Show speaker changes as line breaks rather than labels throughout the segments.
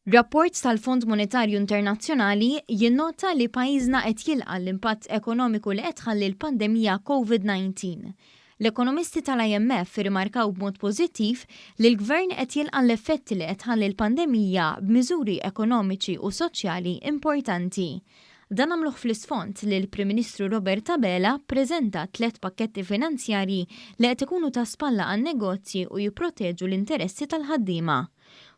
Rapport tal-Fond Monetarju Internazzjonali jinnota li pajjiżna qed jilqa' l-impatt ekonomiku li qed tħalli l-pandemija Covid-19. L-ekonomisti tal-IMF irrimarkaw b'mod pożittiv li l-Gvern qed jilqa' l-effetti li qed tħalli l-pandemija b'miżuri ekonomiċi u soċjali importanti. Dan għamluh fl-isfond li l-Prim Ministru Robert Abela ppreżenta tlett pakketti finanzjarji li qed ikunu ta' spalla għan-negozji u jipproteġu l-interessi tal-ħaddiema.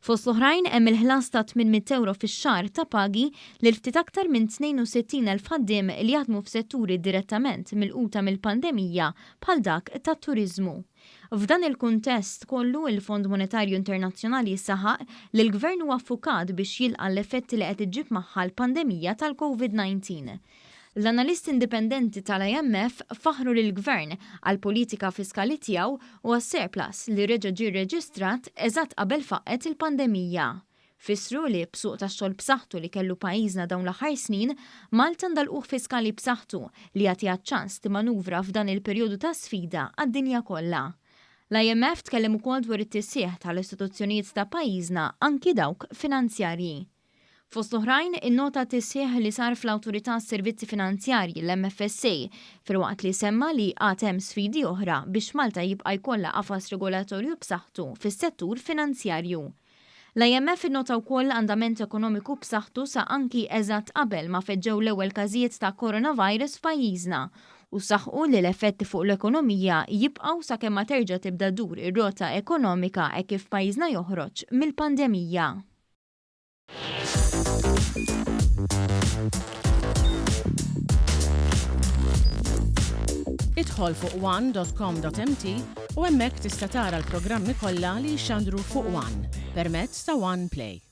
Fost l-oħrajn hemm il-ħlas ta' 800 ewro fix-xahar ta' pagi lil ftit aktar minn 62,000 ħaddiem li jaħdmu f'setturi direttament milquta mill-pandemija bħal dak tat-turiżmu. F'dan il-kuntest kollu, il-Fond Monetarju Internazzjonali saħaq li l-Gvern huwa ffukat biex jilqa' l-effetti li qed iġġib magħha l-pandemija tal-Covid 19. L-analisti indipendenti tal-IMF faħħru lill-Gvern għall-politika fiskali tiegħu u għas-surplus li reġa' ġie rreġistrat eżatt qabel faqqgħet il-pandemija. Fissru li b'suq tax-xogħol b'saħħtu li kellu pajjiżna dawn l-aħħar snin, Malta għandha lqugħ fiskali b'saħħtu li jagħtiha ċ-ċans timmanuvra f'dan il-perjodu ta' sfida għad-dinja kollha. L-IMF tkellem ukoll dwar it-tisħiħ tal-istituzzjonijiet ta' pajjiżna anki dawk finanzjarji. Fost l-oħrajn, innota t-tisħiħ li sar fl-Awtorità għas-Servizzi Finanzjarji, l-MFSA, filwaqt li semma li għad hemm sfidi oħra biex Malta jibqa' jkollha qafas regolatorju b'saħħtu fis-settur finanzjarju. L-IMF innota wkoll andament ekonomiku b'saħħtu sa anki eżatt qabel ma feġġew l-ewwel każijiet ta' coronavirus f'pajjiżna u saħqu li l-effetti fuq l-ekonomija jibqgħu sakemm ma terġa' tibda ddur ir-rota ekonomika hekk kif pajjiżna joħroġ mill-pandemija.
Idħol fuq one.com.mt u hemmhekk tista' tara l-programmi kollha li jixxandru fuq One permezz ta' One Play.